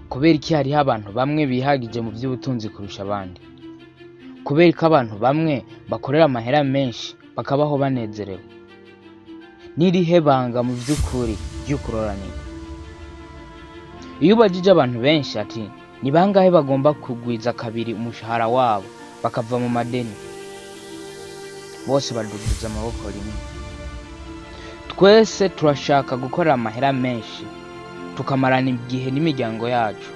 Kubera iki hariho abantu bamwe bihagije mu by'ubutunzi kurusha abandi? Kubera ko abantu bamwe bakorera amahera menshi bakabaho banezerewe? N'irihe banga mu by'ukuri ry'ukuroranirwa? Iyo ubajije abantu benshi ati ni bangahe bagomba kugwiza kabiri umushahara wabo bakava mu madeni, bose badugiza amaboko rimwe. Twese turashaka gukorera amahera menshi, tukamarana igihe n'imiryango yacu.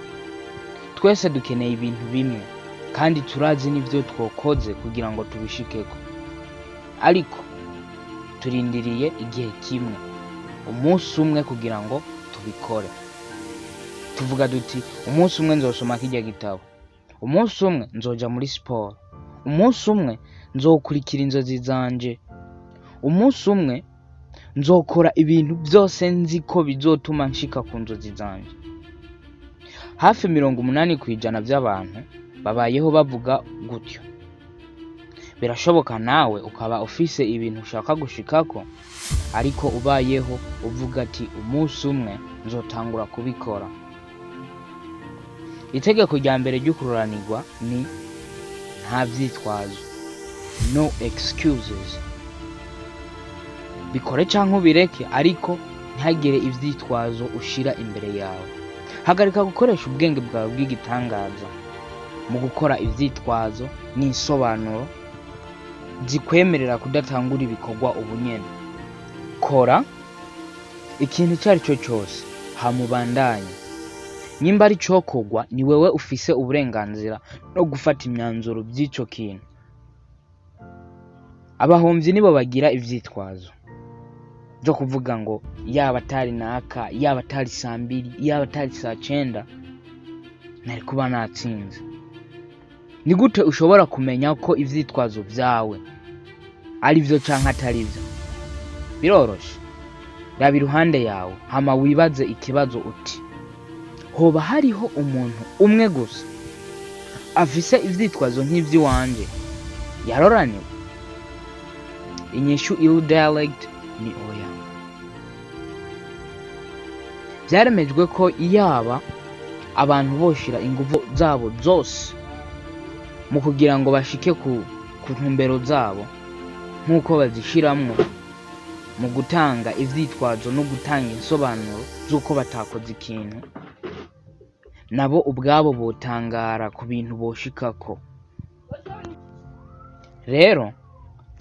Twese dukeneye ibintu bimwe kandi turazi n'ivyo twokoze kugira ngo tubishikeko, ariko turindiriye igihe kimwe, umunsi umwe, kugira ngo tubikore. Tuvuga duti: "Umunsi umwe nzosoma kirya gitabo, umunsi umwe nzoja muri siporo, umunsi umwe nzokurikira inzozi zanje, umunsi umwe nzokora ibintu byose nzi ko bizotuma nshika ku nzozi zanje." Hafi 80% by'abantu babayeho bavuga gutyo. Birashoboka nawe ukaba ufise ibintu ushaka gushikako, ariko ubayeho uvuga ati: "Umunsi umwe nzotangura kubikora." Itegeko rya mbere ry'ukuroranirwa ni nta vyitwazo, no excuses. Bikore canke ubireke, ariko ntihagire ivyitwazo ushira imbere yawe. Hagarika gukoresha ubwenge bwawe bw'igitangaza mu gukora ivyitwazo n'insobanuro zikwemerera kudatangura ibikorwa ubunyene. Kora ikintu icyo ari cyo cyose, hama ubandanye. Nimba ari cokorwa, ni wewe ufise uburenganzira no gufata imyanzuro by'ico kintu. Abahomvyi nibo bagira ivyitwazo byo kuvuga ngo yaba atari naka, yaba atari saa 2, yaba atari saa 9, nari kuba natsinze. Ni gute ushobora kumenya ko ivyitwazo vyawe ari vyo canke atari vyo? Biroroshe. Raba iruhande yawe, hama wibaze ikibazo uti: "Hoba hariho umuntu umwe gusa afise ivyitwazo nk'ivy'iwanje yaroraniwe?" Inyishu iri direct ni oya. Vyaremejwe ko iyaba abantu boshira inguvu zabo zose mu kugira ngo bashike ku ntumbero zabo nk'uko bazishiramwo mu gutanga ivyitwazo no gutanga insobanuro z'uko batakoze ikintu, nabo ubwabo botangara ku bintu boshikako. Rero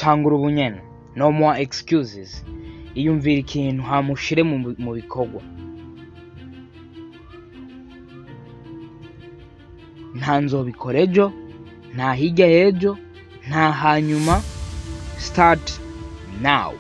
tangura ubunyene, no more excuses. Iyumvira ikintu, hama ushire mu bikorwa. Nta nzobikora ejo, nta hirya y'ejo, nta hanyuma. Start now.